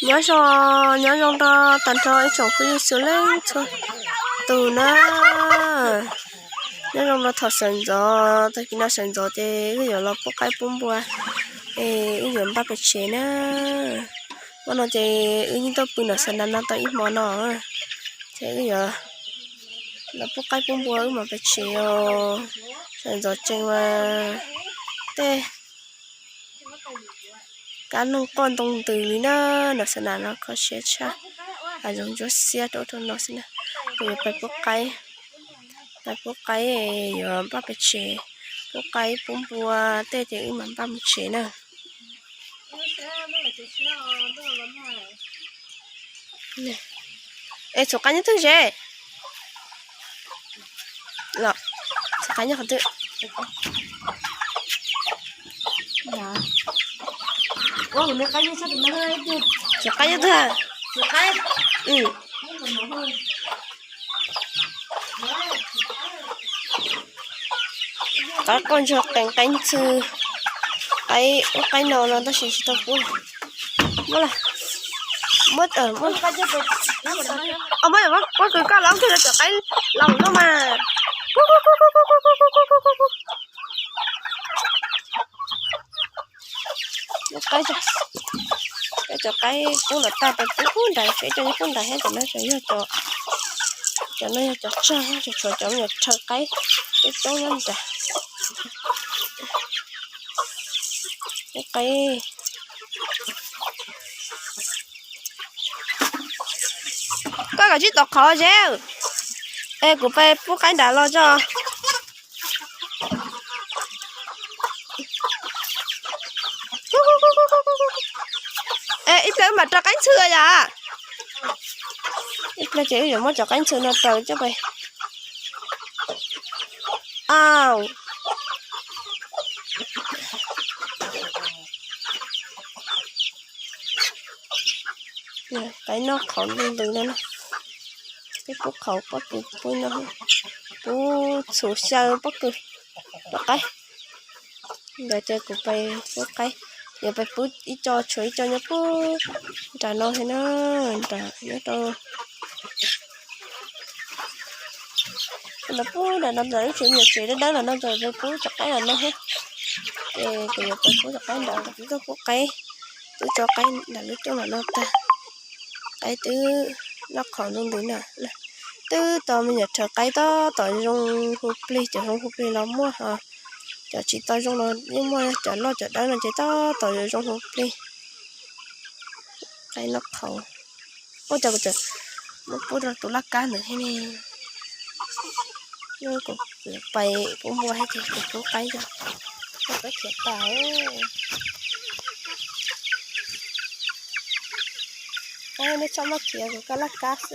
Nyob zoo, nyob zoo rau tag nrho ib tsoom phooj ywg sawv leej txhua tus na. Nyob zoo rau thaum sawv ntxov, tag kis no sawv ntxov ces wb yuav los pub qaib pub npua, es wb yuav npaj pem tsev na. Hmo no ces wb yeej tuaj pw nram xav nas no tau ib hmo no, ces wb yuav los pub qaib pub npua wb mam pem tsev os. Sawv ntxov tsees mas tej kab noog quaj ntoo ntws li na, nram xav nas no kho siab tshaj, hav zoov ntsuab xiab rau ub rau no xwb na. Kuv yuav pais pub qaib, pais pub qaib yuav npaj pem tsev, pub qaib pub npua tej ces wb mam npaj mus tsev na. Es txhuv qaib nyob twg ze? Los, txhuv qaib nyob qhov twg? Txhuv qaib nyob twg? Qaib quaj ntsuag qees qaib ntxhw, qaib ub qaib no no tab sis tsis tau pub. Muab, muab, muab kws koj los twg cov qaib laus no mas. Cov qaib pub los tag, peb pub nrad, seb cov nyob pub nrad thiab, cov no yog cov, cov no yog cov tsag, tshuav cov me nyuam rhaws qaib coob coob nyob nrad. Pub qaib. Koj kav tsij tos qhov ze, es kuv pais pub qaib nrad los tso. Ib pliag wb mam raws qaib ntxhw yom. Ib pliag ces wb yuav muab cov qaib ntxhw no raws coj pais. Au, qaib noj qhauv ntws ntws no na. Peb pub qhauv pob kws pub no, pub txhuv xyaw pob kws rau qaib. Ntawd ces kuv pais pub qaib, yuav pais pub ib co, tshuav ib co nyob pub nram no thiab na, nram nyob rau los pub nram no, nram lub tsev me nyuam tsev dawb dawb los no, pais pub cov qaib los no thiab. Ces kuv yuav pais pub cov qaib nram, twb tuaj pub qaib, twb tso qaib nram lub rooj los no tag. Qaib twb noj qhauv ntws ntws na. Twb tau me nyuam rhaws qaib tab tom zoo hu plig, cov zoo hu plig los muaj, ho cov tsis tau zoo los yeej muaj, cov loj cov dawb no ces tab tom zoo hu plig. Qaib noj qhauv. Ua cas kuv tseem muab pub rau tus laj kab ntawd thiab ne. Kuv pais pub npua thiab ces kuv pub qaib, pub qaib khiav tas. Nej txhob maj khiav, kuv kaj laj kab xwb.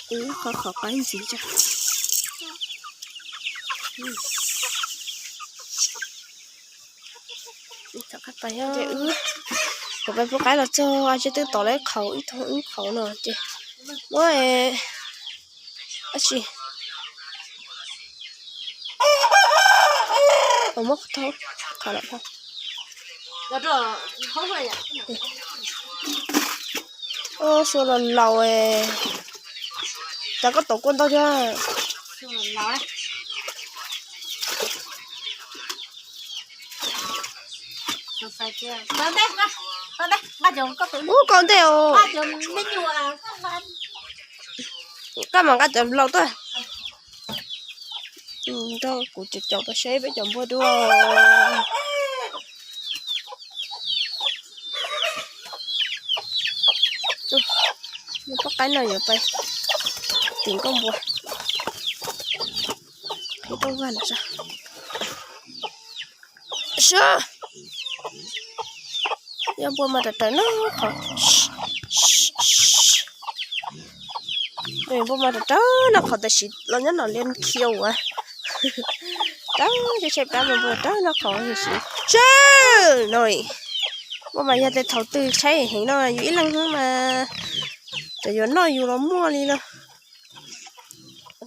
Kuv qhov qhov qaib ntxiv tso. Kuv pais pub qaib los txog, a, tsis twb tau lawv qhauv ib thoob ib qhauv no ces muab ab tsi, muab qhov, qhov lawm. Xyoo los laus, cas koj tom kua ntau thiab. Ub, koj ntej os. Koj mam nqa cov laus tuaj. Nrog kuv caum caum tau seb peb cov npua dua. Nyob pub qaib no yuav pais tim nkauj npua. Qhib rooj vag no. Sub, yog npua mas raws raws noj qhov. Npua mas raws raws noj qhov tam sim los nyob no liab khiav ua. Raws, seb seb pab mas npua raws noj qhov tam sim. Sub, no. Ua mas yog tias thaum twg tshaib heev no yus ib leeg xwb mas tseem yuav noj yus los muaj li no.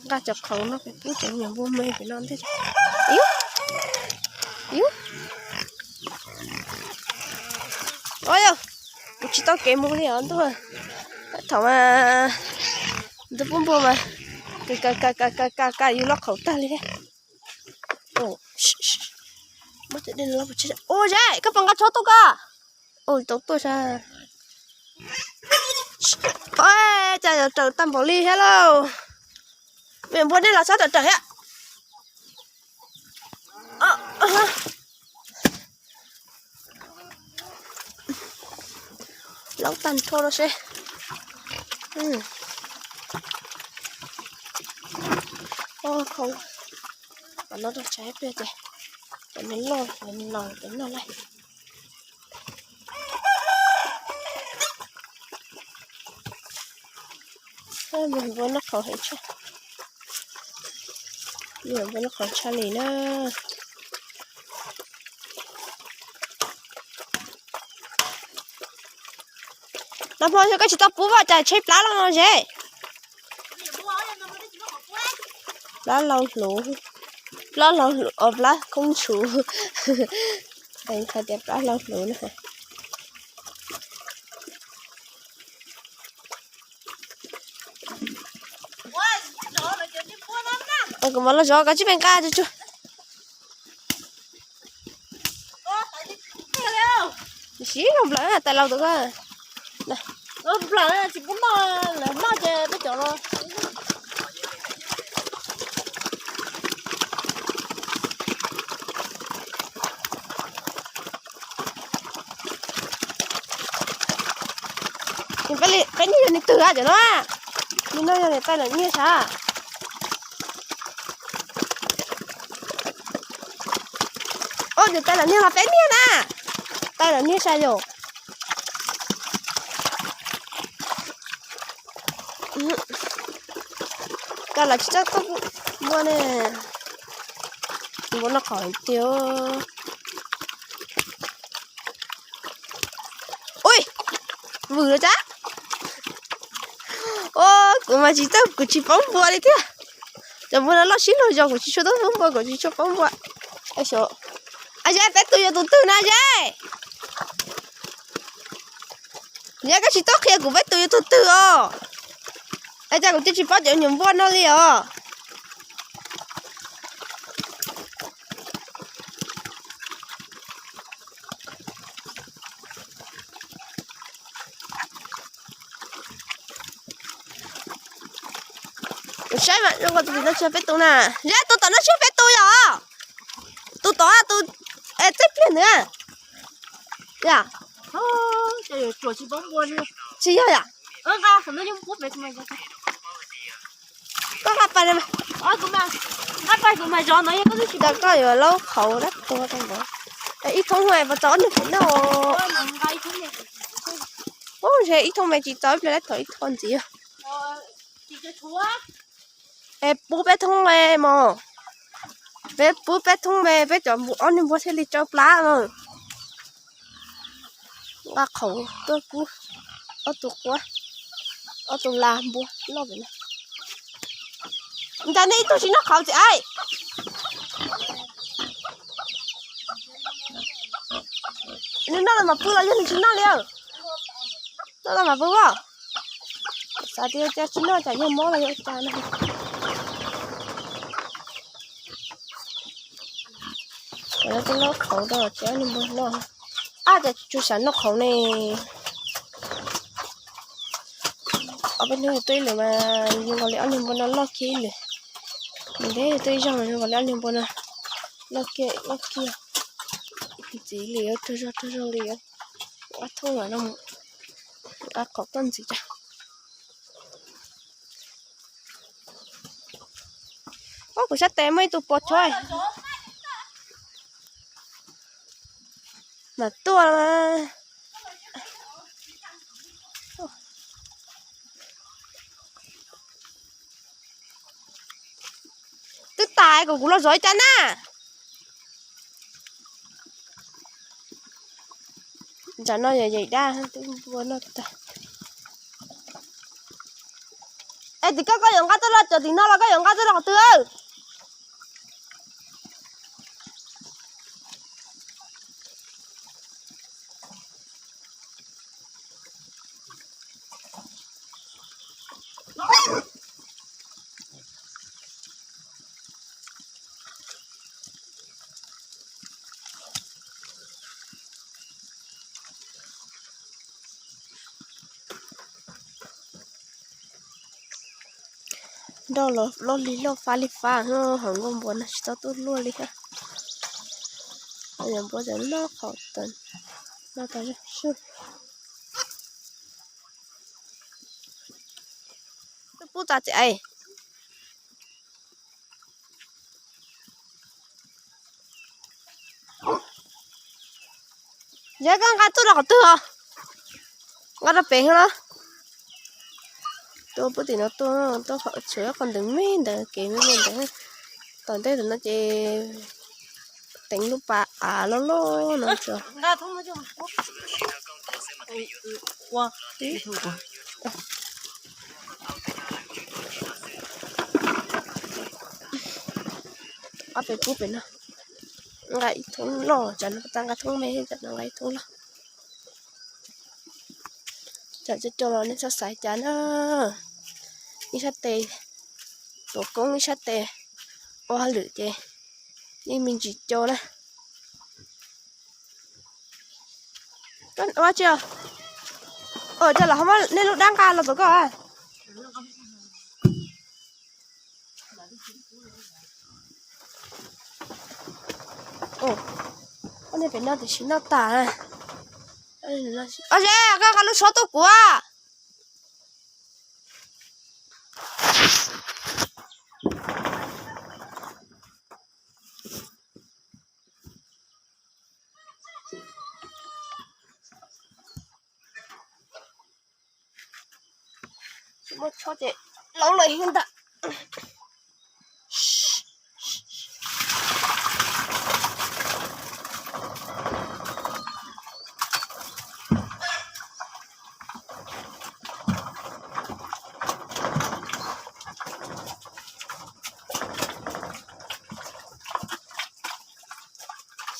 Nqa cov qhauv no peb pub cov me nyuam npua me pem no ntej. Yus, yus, o yog, kuv tsis tau kev mus li os ntuj. Thaum mas ntuj pub npua mas ka ka ka ka ka ka yus loj qhauv tag li thiab. Ua, Zeb, koj puas nqa tsho tuaj koj? Ua, tau tuaj sas. Cas yuav raws tag npaum li thiab lauj. Me nyuam npua nej los txhob raws raws thiab. Laub tag nrho no seb. Qhov no rau tshaib pliag ces cov me loj los cov noj lawm. Me nyuam npua noj qhauv heev tshaj, me nyuam npua noj qhauv tshaj li na. Nag hmo xyov koj tsis tau pub vaj cas tshaib plab loj no Zeb. Plab lau hluv, plab lau hluv, plab khoob tshuv. Hais tias plab lau hluv na. Kuv mam los zov koj tsib pes nqa tsuag tsuag. Siv zoo nplawm tais laus tus ko. Nplawm tsis pub noj, lawv noj ces peb cov los. Peb nyiag yog nws twg a cov no? Nws no yog niam tais los nyiag sav? Niam tais los nyiag los peb nyiag na. Tais los nyiag sav yom? Cas lawv tsis txawj tuaj npua ne. Npua noj qhauv tiag. Ui, vwm los cas. Kuv mas tsis txawj, kuv tsis paub npua li thiab. Cov npua no loj sib luag zog, kuv tsis tshua tau paub npua, kuv tsis tshua paub npua. Zeb, peb tus yuav tus twg na Zeb? Zeb, koj tsis tau qhia kuv peb tus yuav tus twg os. Es cas kuv twb tsis paub cov nyuam npua no li os. Kuv saib mas zoo nkaus tus tom no tsis yog peb tus na. Zeb, tus tom no tsis yog peb tus yom? Tus tom tus txej pliag ntawd. Yam, tsis yog yam. Koj nqa pais, nqa pais kuv mas zov no, yog koj twb tsis, koj yuav laub qhauv dab tuag rau npov. Ib thoob puas tau ob niag pem noj? Ub, ntshe ib thoob me tsis tau, ib pliag dab thaum ib thoob ntxiv. Es pub peb thoob me mos. Peb pub peb thoob me, peb cov ob niag npua thiaj li tsau plab na. Nqa qhauv tuaj pub ob tug quab, ob tug la npua loj pem no. Cas nej ib tug tsis noj qhauv txiv aib? Nws noj los mas pw los yog nws tsis noj li? Noj los mas pw as. Xav tias cas tsis noj, cas yog mob los yog cas no. Cov no twb noj qhauv rau tsis ob niag npua noj. Ab, cas tsuas xav noj qhauv ne. Ob peb hnub yus tuaj ib lwm mas zoo nkaus li ob niag npua no loj kiag ib lwm. Ntev tuaj ib zaug mas zoo nkaus li ob niag npua no loj kiag loj kiag. Ntxiv li, rag zog rag zog li. Nqa thoob no, nqa qhauv tuaj ntxiv cas. Ub, kuv sab tes muaj ib tug pos chob mas tuaj. Twb tas, kom kuv los zov ib cag na. Ntsam no yog yeem dab twb npua noj tag. Es tim koj, koj yuav nqa tuaj los cov tim no los koj yuav nqa tuaj los qhov twg? Nroj los loj li loj fab li fab, hom nkauj npua no tsis txhob tuaj luaj li thiab. Yog npua ces noj qhov tas, noj tas. Pub txav txiv. Yog koj nqa tuaj rau qhov twg os? Nqa rau pem no. Tuaj pub tim no tuaj, tuaj tshuav qhov ntawd me ntawd, kev me me ntawd. Tom ntej tom no ces teev lub pas av loj loj no tso. Ob peb pub pem no, nqa ib thoob loj, tsam no tau nqa thoob me, tsam no nqa ib thoob loj. Tsam cov cau los nej txhob xav cas na. Ib sab tes tuav koob, ib sab tes ua hauj lwm ces yeej me ntsis cau na. Ua tsi, coj los ho muab nej lub dab nqa los tom koj. Ua nej pem no tiam sis noj tas. Os, koj nqa lub tsho tuaj kuv. Tsis muaj tsho ces laub lawm ntag.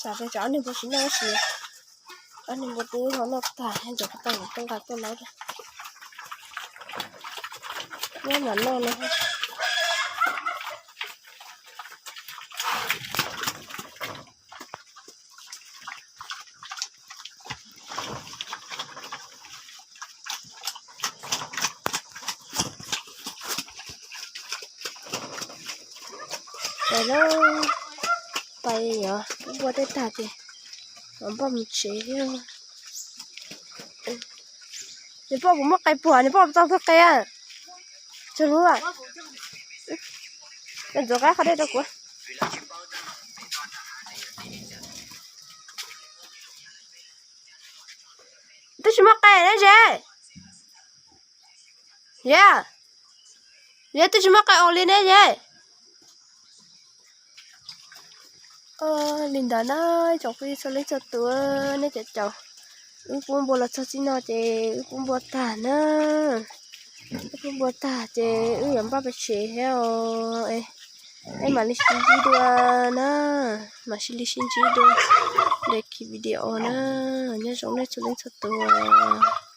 Xav tias tsam ob niag npua tsis noj tab sis ob niag npua twb ho noj tag, ntxuav qhov tau kuv tuaj nqa tuaj laub. Nyob mam noj no. Pais lauj, pais os, pub npua tej tag ces mam npaj mus tsev thiab. Niam poj, kuv muaj qe puag, niam poj tau tug qe. Tsawg lub? Ntxuav qab qhov dej rau kuv. Twb tsis muaj qe ne ze. Yog, yog twb tsis muaj qe ua li ne ze. Li ntawd na, tsoom phooj ywg txhua leej txhua tus, nej cov caum wb pub npua los txog txij no ces wb pub npua tag na. Wb pub npua tag ces wb yuav npaj pem tsev thiab os. Es mam li sib ntsib dua na, mam li sib ntsib dua daim video na. Nyob zoo nej txhua leej txhua tus.